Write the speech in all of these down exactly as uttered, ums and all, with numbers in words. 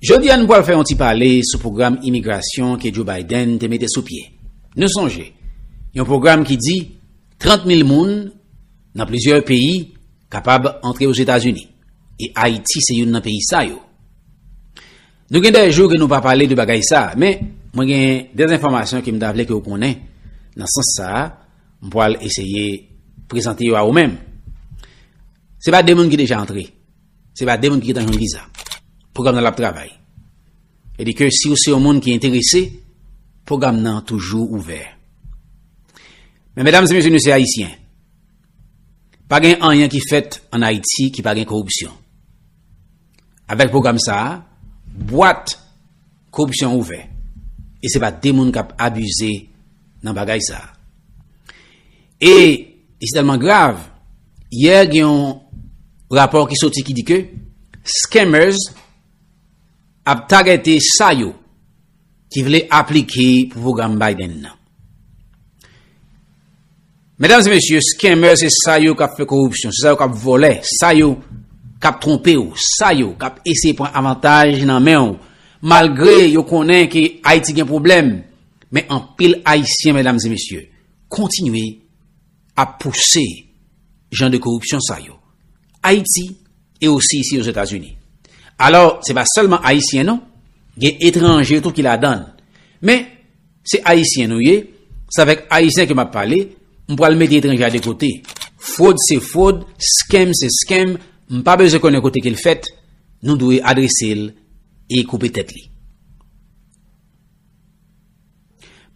Jodi a, nou pral fè yon ti pale sou pwogram imigrasyon ke Joe Biden te mete sou pye. Nou sonje, yon pwogram ki di trant mil moun nan plizyè peyi kapab antre Ozetazini, e Ayiti se youn nan peyi sa yo. Nou gen de jou ke nou pa pale de bagay sa, men mwen gen de enfòmasyon ke m ta vle ke w konnen. Nan sans sa a, m pral eseye prezante yo a ou menm. Se pa de moun ki deja antre. Se pa de moun ki gentan jwenn viza. Pwogram nan l ap travay. E di ke si w se yon moun ki enterese, pwogram nan toujou ouvè. Men medam e mesye, nou se Ayisyen. Pa gen anyen ki fèt ann Ayiti ki pa gen koripsyon. Avèk pwogram sa a, bwat koripsyon ouvè. E se pa de moun k ap abize nan bagay sa a. E, e se tèlman grav, yè gen yon rapò ki soti ki di ke scammers ap tagète sa yo ki vle aplike pou pwogram Biden nan. Medam e mesye, scammer se sa yo k ap fè koripsyon, se sa yo k ap vòlè, sa yo k ap twonpe w, sa yo k ap eseye pran avantaj nan men w, malgre yo konnen ke Ayiti gen pwoblèm, men anpil Ayisyen, medam e mesye, kontinye ap pouse jan de koripsyon sa yo. Ayiti e osi isi Ozetazini. Alò, se pa sèlman Ayisyen non, gen etranje tou ki ladan l. Men, se Ayisyen nou ye, se avèk Ayisyen ke m ap pale, m pral mete etranje a de kote. Fwod se fwod, scam se scam, m pa bezwen konnen kote ke l fèt, nou dwe adrese l e koupe tèt li.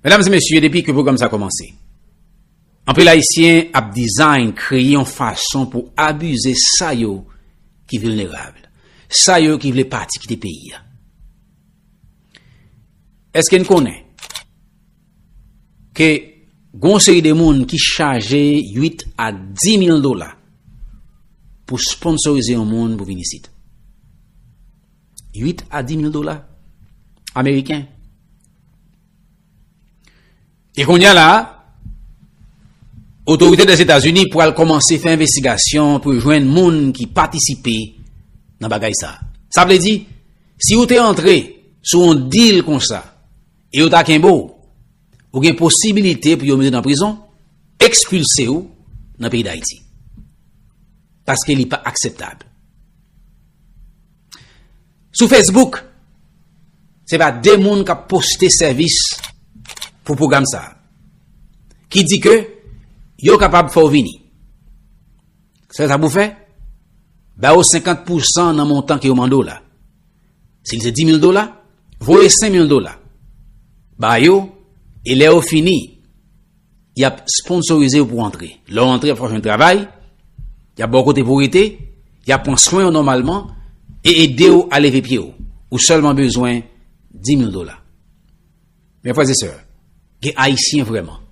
Medam e mesye, depi ke pwogram sa kòmanse, anpil Ayisyen ap design, kreye yon fason pou abize sa yo ki vilnerab, sa yo ki vle pati kite peyi a. Èske n konnen ke gon seri de moun ki chaje uit a di mil dola pou sponsorize yon moun pou vin isit? Uit a di mil dola ameriken. E kounye a la, otorite Dèzetazini pral kòmanse fè envestigasyon pou yo jwenn moun ki patisipe nan bagay sa. Sa vle di, si ou te antre sou yon dil konsa, e yo ta kenbe w, ou gen posibilite pou yo mete w nan prizon, ekspilse w nan peyi Dayiti. Paske li pa akseptab. Sou Facebook, se pa de moun k ap poste sèvis pou pwogram sa a, ki di ke yo kapab fè w vini. Sa sa pou fè? Ba yo senkant pousan nan montan ke yo mande w la. Si l se di mil dola, voye senk mil dola ba yo, e lè yo fini, y ap sponsorize w pou w antre. Lè w antre, y ap fè w jwenn travay, y ap ba w kote pou w rete, y ap pran swen w nòmalman, e ede w a leve pye w. Ou sèlman bezwen di mil dola. Men frè e sè, gen Ayisyen vrèman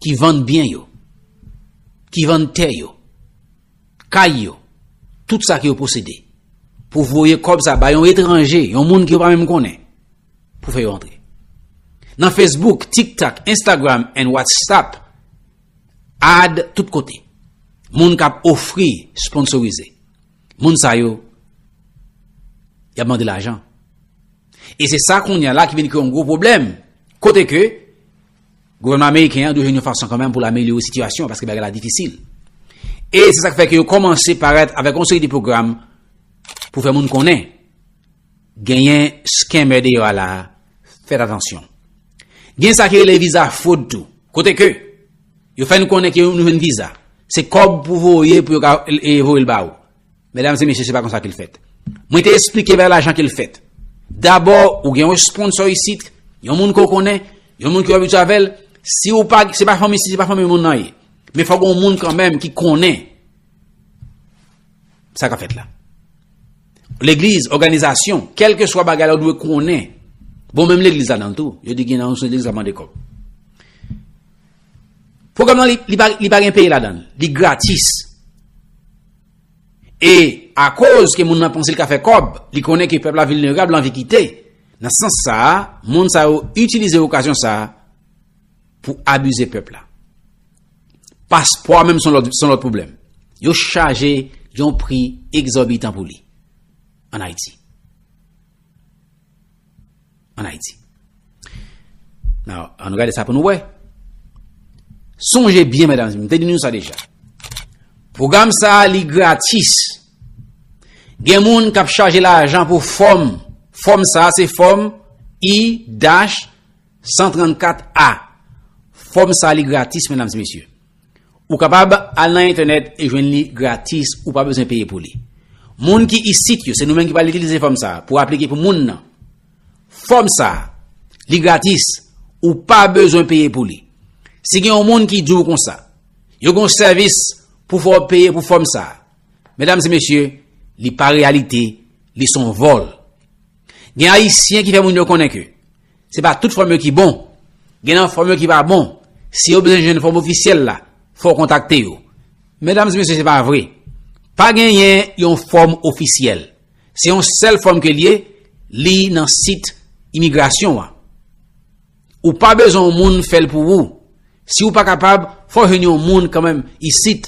ki vann byen yo, ki vann tè yo, kay yo, tout sa ke yo posede, pou voye kòb sa ba yon etranje, yon moun ke yo pa menm konnen, pou fè yo antre. Nan Facebook, TikTok, Instagram and WhatsApp, ad tout kote. Moun k ap ofri sponsorize. Moun sa yo, y ap mande lajan. E se sa kounye a la ki vin kreye yon gwo pwoblèm. Kote ke gouvènman ameriken an dwe jwenn yon fason kanmenm pou l amelyore sitiyasyon, paske bagay la difisil. E se sa k fè ke yo kòmanse parèt avèk yon seri de pwogram pou fè moun konnen genyen scammer deyò a la, fèt atansyon. Gen sa ki rele viza fwod tou. Kote ke yo fè n konnen ke nou jwenn viza. Se kòb pou voye pou yo ka e, voye l ba ou. Medam e mesye, se pa konsa ke l fèt. Mwen te esplike bagay la jan ke l fèt. Dabò, ou gen yon sponsor isit, yon moun ke w konnen, yon moun ke w abitye avè l. Si ou pa, se pa fanmi, si se pa fanmi moun nan ye. Men fòk yon moun kanmenm ki konnen sa k ap fèt la. Legliz, òganizasyon, kèlkeswa bagay la, ou dwe konnen. Bon, menm legliz ladan l tou. Yo di gen nan yon legliz k ap mande kòb. Pwogram nan, li, li pa, li pa gen peye ladan l. Li gratis. E akoz ke moun nan panse l ka fè kòb, li konnen ke pèp la vilnerab, l anvi kite. Nan sans sa a, moun sa yo itilize okazyon sa a pou abize pèp la. Paspò a menm se yon lòt, se yon lòt pwoblèm. Yo chaje yon pri egzòbitan pou li ann Ayiti. ann Ayiti. Now, ann gade sa pou nou wè. Sonje byen, medam, m te di nou sa deja. Pwogram sa a, li gratis. Gen moun k ap chaje lajan pou fòm. Fòm sa a, se fòm I dash san trannkat A. Fòm sa a, li gratis, medam e mesye. Ou kapab al nan entènèt e jwenn li gratis, ou pa bezwen peye pou li. Moun ki isit yo, se nou menm ki pral itilize fòm sa a pou aplike pou moun nan. Fòm sa a, li gratis, ou pa bezwen peye pou li. Si gen yon moun ki di w konsa, yo gen yon sèvis pou fè w peye pou fòm sa a, medam e mesye, li pa reyalite, li se yon vòl. Gen Ayisyen ki fè moun yo konnen ke se pa tout fòm yo ki bon. Gen nan fòm yo ki pa bon. Si yo bezwen jwenn fòm ofisyèl la, fò w kontakte yo. Medam e mesye, se pa vre. Pa genyen yon fòm ofisyèl. Se yon sèl fòm ke l ye, li nan sit imigrasyon an. Ou pa bezwen yon moun fè l pou ou. Si w pa kapab, fò w jwenn yon moun kanmenm isit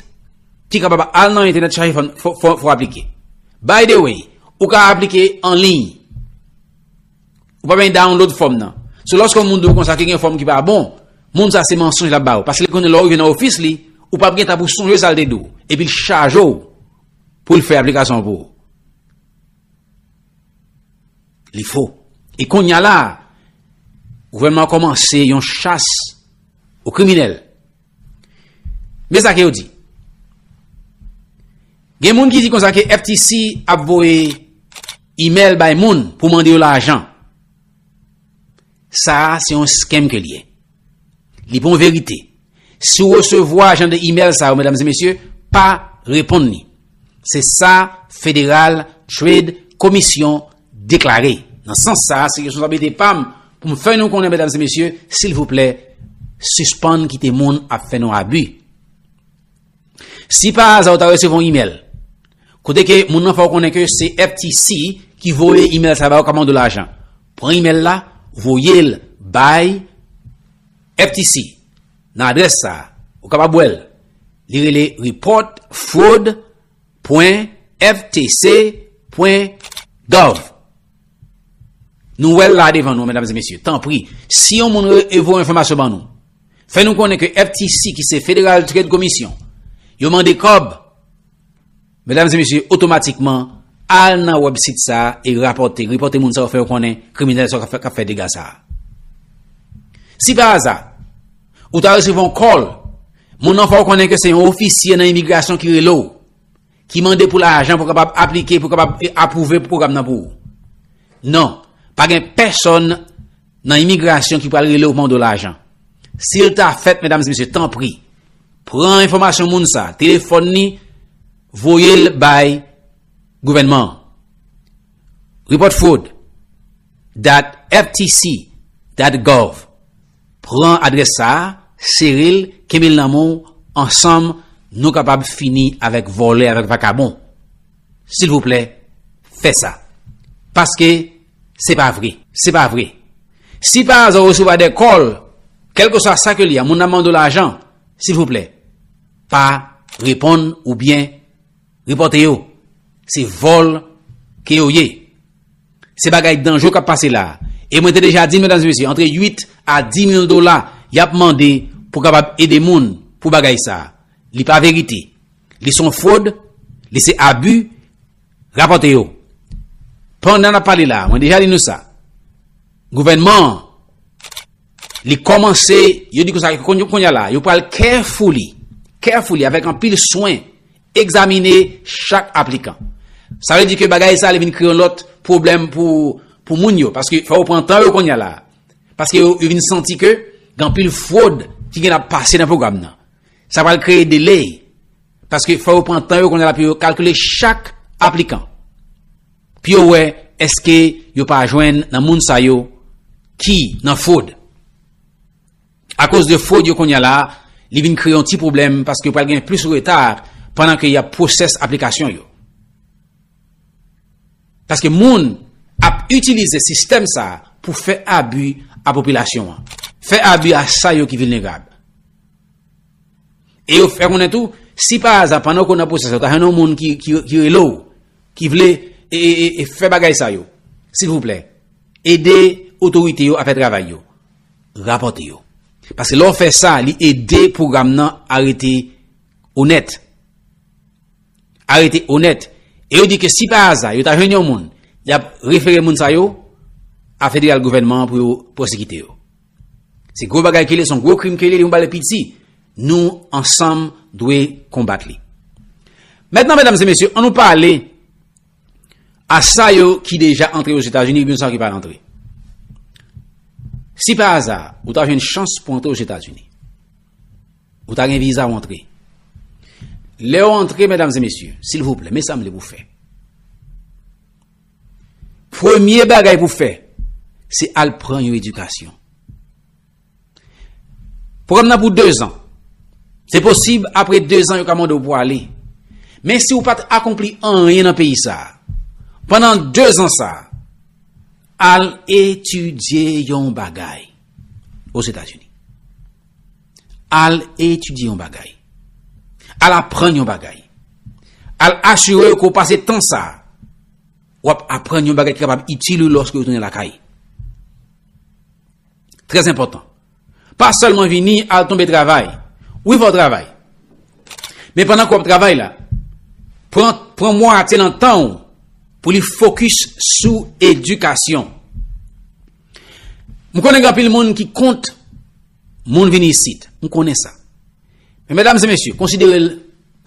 ki kapab al nan entènèt chache fò, fò, fò, fò w aplike. By the way, ou ka aplike an liy. Ou pa bezwen download fòm nan. So, lòske yon moun di w konsa ke gen fòm ki pa bon, moun sa se mansonj l ap ba ou. Paske li konnen lè w rive nan ofis li, ou p ap gen tan pou sonje sa l te di w. Epi l chaje w pou l fè aplikasyon pou ou. Li fo. E kounye a la, gouvènman an kòmanse yon chas o kriminèl. Men sa ke yo di. Gen moun ki di konsa ke F T C ap voye imèl bay moun pou mande yo lajan. Sa a, se yon scam ke l ye. Li pa yon verite. Si w resevwa jan de imèl sa yo, medam e mesye, pa reponn li. Se sa Federal Trade Commission deklare. Nan sans sa a, se responsablite pa m pou m fè nou konnen, medam e mesye, silvouplè, sispann kite moun ap fè nou abi. Si pa aza ou ta resevwa yon imèl, kote ke moun nan fè w konnen ke se F T C ki voye imèl sa ba ou k ap mande w lajan, pran imèl la, voye l bay F T C nan adrès sa a. Ou kapab wè l. Li rele report fraud point F T C point gov. Nou wè l la devan nou, medam e mesye. Tanpri, si yon moun re- e voye enfòmasyon ban nou, fè nou konnen ke F T C, ki se Federal Trade Commission, yo mande kòb, medam e mesye, otomatikman, al nan wèbsit sa a e rapòte, repòte moun sa yo, fè yo konnen kriminèl sa yo k ap fè, k ap fè dega sa a. Si pa aza, ou ta resevwa yon call, moun nan fè w konnen ke se yon ofisye nan imigrasyon ki rele w, ki mande pou lajan pou kapab aplike, pou kapab, e, apwouve pwogram nan pou ou. Non, pa gen pèsonn nan imigrasyon ki pral rele w pou mande w lajan. Si l ta fèt, medam e mesye, tanpri, pran enfòmasyon moun sa, telefòn li, voye l bay gouvènman an. Report fraud dot F T C dot gov. Pran adrès sa a, sere l, kenbe l nan men w, ansanm, nou kapab fini avèk vòlè, avèk vakabon. Silvouplè, fè sa. Paske se pa vre. Se pa vre. Si pa aza w resevwa de call, kèlkeswa sa ke li a, moun nan mande w lajan, silvouplè, pa reponn oubyen repòte yo. Se vòl ke yo ye. Se bagay danjre k ap pase la a. E mwen te deja di, medam e mesye, antre uit a di mil dola y ap mande pou kapab ede moun pou bagay sa a. Li pa verite. Li se yon fwod, li se abi, rapòte yo. Pandan n ap pale la a, mwen deja di nou sa. Gouvènman an, li kòmanse, yo di konsa, kounye, kounye a la, yo pral carefully, carefully, avèk anpil swen, egzamine chak aplikan. Sa vle di ke bagay sa a, li vin kreye yon lòt pwoblèm pou, pou moun yo, paske fò yo pran tan yo kounye a la. Paske yo, yo vin santi ke gen anpil fwod ki gen ap pase nan pwogram nan. Sa pral kreye delay, paske fò yo pran tan yo kounye a la pou yo kalkile chak aplikan. Pou yo wè èske yo pa jwenn nan moun sa yo ki nan fwod. Akoz de fwod yo kounye a la, li vin kreye yon ti pwoblèm paske pral gen plis reta pandan ke y ap pwosès aplikasyon yo. Paske moun ap itilize sistèm sa a pou fè abi a popilasyon an. Fè abi a sa yo ki vilnerab. E yo fè konnen tou, si pa aza, pandan ke w nan pwosès la, w ta jwenn yon moun ki, ki, ki rele w, ki vle e, e, e, e fè bagay sa yo, silvouplè, ede otorite yo a fè travay yo. Rapòte yo. Paske lè w fè sa, li ede pwogram nan a rete onèt. A rete onèt. E yo di ke si pa aza yo ta jwenn yon moun, y ap refere moun sa yo a federal gouvènman an pou yo pwosekite yo. Se gwo bagay ke li ye, se yon gwo krim ke li ye, li yon bagay piti. Nou ansanm dwe konbat li. Mentnan, medam e mesye, ann nou pale a sa yo ki deja antre Ozetazini oubyen sa ki pral antre. Si pa aza, ou ta jwenn chans pou antre Ozetazini, ou ta gen viza ou antre. Lè w antre, medam e mesye, silvouplè, men sa m vle pou fè. Premye bagay pou fè, se al pran yon edikasyon. Pwogram nan pou dezan. Se posib, apre dezan, yo ka mande w pou ale. Men si w pa t akonpli anyen nan peyi sa a, pandan dezan sa a, al etidye yon bagay Ozetazini. Al etidye yon bagay. Al aprann yon bagay. Al asire w ke w pase tan sa a, w ap aprann yon bagay ki kapab itil ou lòske w tounen lakay. Trè enpòtan. Pa sèlman vini al tonbe travay. Wi, fò w travay. Men pandan ke w ap travay la, pran, pran mwatye nan tan w pou li fokis sou edikasyon. M konnen gen anpil moun ki kont moun vini isit. M konnen sa. Men medam e mesye, konsidere l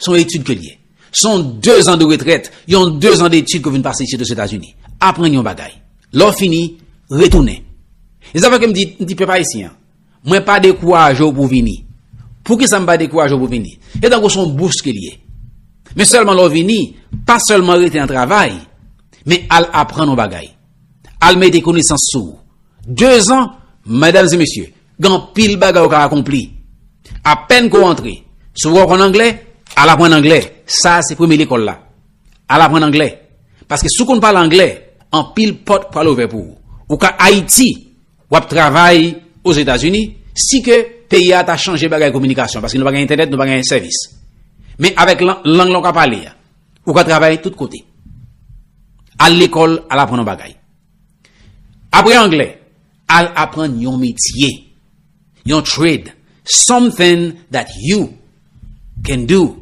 se yon etid ke l ye. Se yon dezan de retrèt, yon dezan de etid ke w vin pase isit Ozetazini. Aprann yon bagay. Lè w fini, retounen. E sa fè ke m di, m di pèp ayisyen an, mwen pa dekouraje w pou w vini. Poukisa m pa dekouraje w pou w vini? Se tankou se yon bous ke l ye. Men sèlman lè w vini, pa sèlman rete nan travay, men al aprann yon bagay. Al mete konesans sou ou. Dezan, medam e mesye, gen anpil bagay ou ka akonpli. Apèn ke w antre, si w pa konn anglè, al aprann anglè. Sa a se premye lekòl la. Al aprann anglè. Paske si w konn pale anglè, anpil pòt pral ouvè pou ou. Ou ka Ayiti, w ap travay Ozetazini, si ke peyi a ta chanje bagay kominikasyon, paske nou pa gen entènèt, nou pa gen sèvis. Men avèk lan-, lang lan w ka pale a, ou ka travay tout kote. Al lekòl, al aprann yon bagay. Apre anglè, al aprann yon metye, yon trade, something that you can do.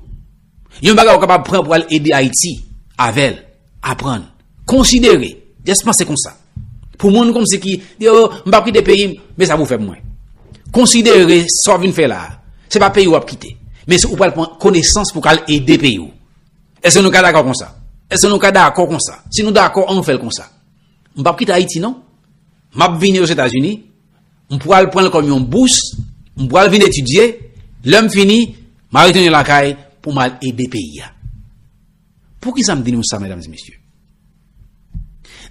Yon bagay ou kapab pran pou al ede Ayiti avè l, aprann, konsidere, just panse konsa. Pou moun kòmsi ki, yo, m p ap kite peyi m, men sa pou fè pou mwen. Konsidere sa w vin fè la a. Se pa peyi w w ap kite, men se ou pral pran konesans pou w ka al ede peyi w. Èske nou ka dakò konsa? Èske nou ka dakò konsa? Si nou dakò, ann fè l konsa. M p ap kite Ayiti non. M ap vini Ozetazini, m pral pran l kòm yon bous, m pral vin etidye, lè m fini, m a retounen lakay pou m al ede peyi a. Poukisa m di nou sa, medam e mesye?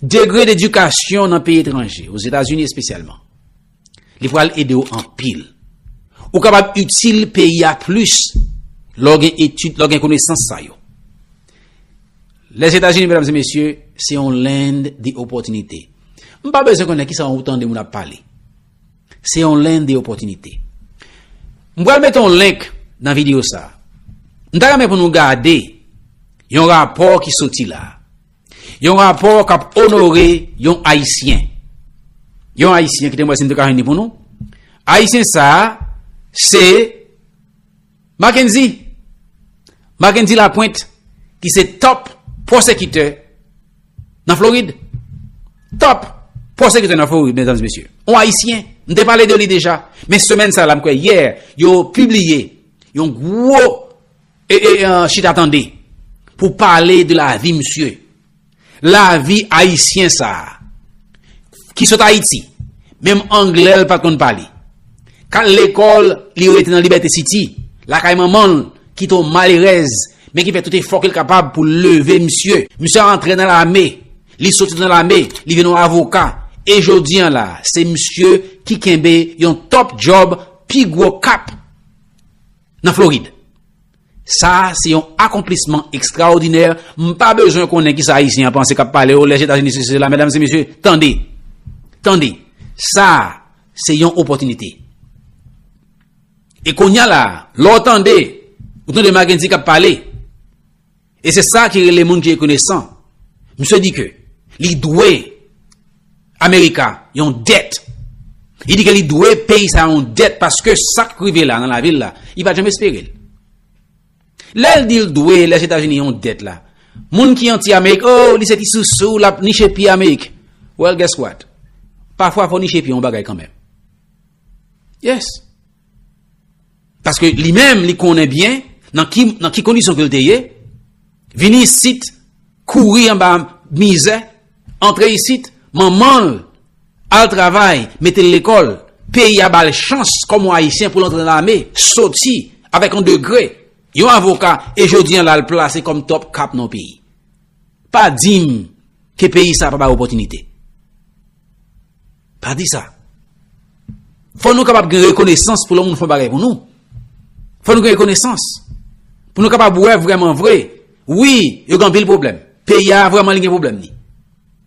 Degre dedikasyon nan peyi etranje, Ozetazini espesyalman, li pral ede w anpil. Ou kapab itil peyi a plis lè w gen etid, lè w gen konesans sa yo. Lèzetazini, medam e mesye, se yon land de opòtinite. M pa bezwen konnen kisa ou tande moun ap pale. Se yon land de opòtinite. M pral mete yon link nan videyo sa a. M ta renmen pou nou gade yon rapò ki soti la. Yon rapò k ap onore yon Ayisyen. Yon Ayisyen, kite m wè si m te ka jwenn li pou nou. Ayisyen sa a, se Mackendy. Mackendy Lapointe, ki se top pwosekitè nan Florid. Top pwosekitè nan Florid, medam e mesye. Yon Ayisyen, m te pale de li deja. Men semèn sa a la, m kwè yè, yo pibliye yon gwo e, e, e, chita tande pou pale de lavi misye. Lavi Ayisyen sa a, ki sot Ayiti, menm anglè l pa t konn pale. K al lekòl, li rete nan Liberté City, lakay manman l, ki te yon malerèz, men ki fè tout efò ke l kapab pou leve misye. Misye antre nan lame, li soti nan lame, li vin yon avoka. E jodi a la, se misye ki kenbe yon top job, pi gwo kap nan Florid. Sa a se yon akonplisman ekstraòdinè. M pa bezwen konnen kisa Ayisyen an panse k ap pale, o, Lèzetazini, sesi, sela. Medam e mesye, tande. Tande. Sa a se yon opòtinite. E kounye a la, lè w tande, ou tande Mackendy k ap pale. E se sa ki rele moun ki rekonesan. Misye di ke li dwe America yon dèt. Li di ke li dwe peyi sa yon dèt paske sa k rive la nan lavil la, li pa t janm espere l. Lè l di l dwe Lèzetazini yon dèt la, moun ki anti Amerik, oh, li se ti sousou, l ap niche pye Amerik. Well, guess what? Pafwa fò w niche pye yon bagay kanmenm. Yes. Paske li menm, li konnen byen nan ki, nan ki kondisyon ke l te ye. Vini isit, kouri anba mizè, antre isit, manman l al travay, mete l lekòl, peyi a ba l chans kòm yon Ayisyen pou l antre nan lame, soti avèk yon degre, yon avoka, e jodi an la l plase kòm top cop nan yon peyi. Pa di m ke peyi sa pa bay opòtinite. Pa di sa. Fò nou kapab gen rekonesans pou lòt moun fè yon bagay pou nou. Fò nou gen rekonesans. Pou nou kapab wè vrèman vre. Wi, yo gen anpil pwoblèm. Peyi a vrèman li gen pwoblèm li.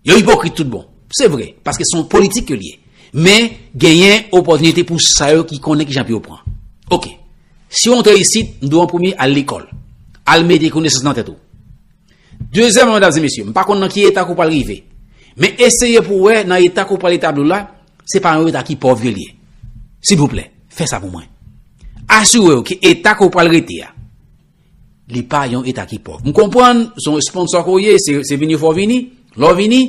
Yo ipokrit tout bon. Se vre, paske se yon politik ke l ye. Men, genyen opòtinite pou sa yo ki konnen kijan pou yo pran. Oke. Si w antre isit, m di w an premye, al lekòl. Al mete konesans nan tèt ou. Dezyèmman, medam e mesye, m pa konn nan ki eta ke w pral rive. Men eseye pou w wè nan eta ke w pral etabli w la, se pa yon eta ki pòv ke l ye. Silvouplè, fè sa pou mwen. Asire w ke eta ke w pral rete a, li pa yon eta ki pòv. M konprann, se yon sponsò ke w ye, se, se vini fò w vini, lè w vini,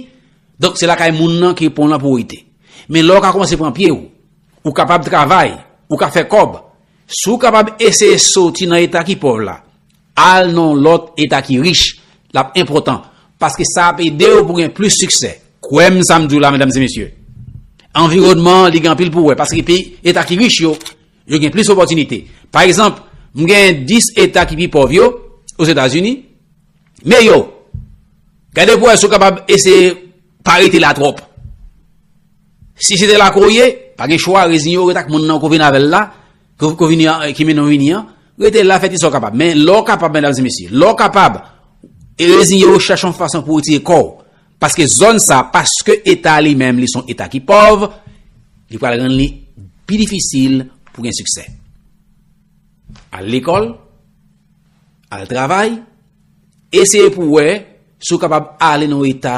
donk se lakay moun nan ki pran w lan pou w rete. Men lè w ka kòmanse pran pye w, ou kapab travay, ou ka fè kòb, si w kapab eseye soti nan eta ki pòv la, al nan yon lòt eta ki rich, l ap enpòtan, paske sa ap ede w pou gen plis siksè. Kwè m sa m di w la, medam e mesye. Anviwònman an, li gen anpil pou wè, paske peyi, eta ki rich yo, yo gen plis opòtinite. Pa egzanp, m gen dis eta ki pi pòv yo, Ozetazini, men yo, gade pou wè si w kapab eseye pa rete la twòp. Si se te la ke w ye, pa gen chwa, reziye w, rete ak moun nan ke w vin avè l la, ke, ke w vini an, ki mennen w vini an, rete la, fè ti sa w kapab. Men lè w kapab, medam e mesye, lè w kapab, e reziye w, chèche yon fason pou w retire kò w. Paske zòn sa, paske eta li menm, li se yon eta ki pòv, li pral rann li pi difisil pou gen siksè. Al lekòl, al travay, eseye pou w wè si w kapab ale nan yon eta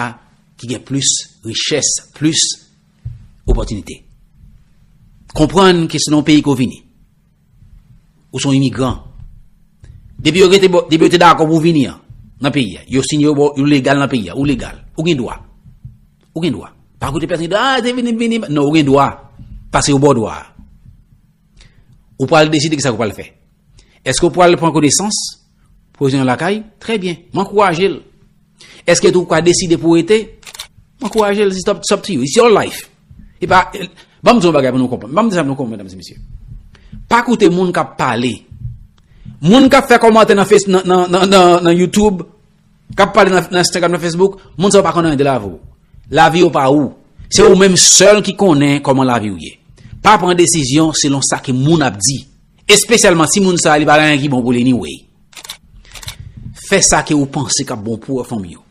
ki gen plis richès, plis opòtinite. Konprann ke se nan yon peyi ke w vini. Ou se yon imigran. Depi yo rete bò, depi yo te dakò pou w vini an, nan peyi a, yo siyen w, ou legal nan peyi a, ou legal. Ou gen dwa. Ou gen dwa. Pa koute pèsonn ki di, ah, te vini, vini. Non, ou gen dwa. Paske yo ba w dwa a. Ou pral deside kisa ou pral fè. Èske ou pral pran konesans, pwoze yon lakay? Trè byen, m ankouraje l. Èske tou ou ka deside pou w rete? M ankouraje l, it's up, it's up to you, it's your life. E pa, ban m di yon bagay pou nou konprann. Ban m di sa pou nou konprann, medam e mesye. Pa koute moun k ap pale. Moun k ap fè kòmantè nan Face, nan, nan, nan, nan, nan YouTube, k ap pale nan, nan Instagram, nan Facebook, moun sa yo pa konn anyen de lavi w. Lavi yo pa ou. Se ou menm sèl ki konnen kòman lavi w ye. Pa pran desizyon selon sa ke moun ap di. Espesyalman si moun sa a li pa gen anyen ki bon pou li anyway. Fè sa ke ou panse k ap bon pou ou, fanmi w.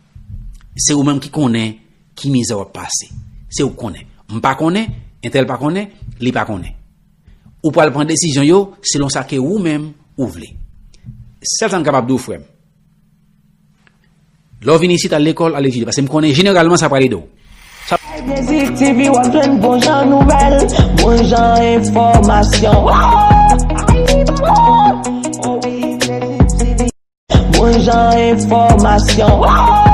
Se ou menm ki konnen ki mizè w ap pase. Se ou k konnen. M pa konnen, entèl pa konnen, li pa konnen. Ou pral pran desizyon yo selon sa ke ou menm ou vle. Sèl sa m kapab di w, frè m. Lè w vin isit, al lekòl, al etidye, paske m konnen jeneralman sa pral ede w. Sa Music T V, w ap jwenn bon jan nouvèl, bon jan enfòmasyon. Oh wi, Music T V. Bon jan enfòmasyon.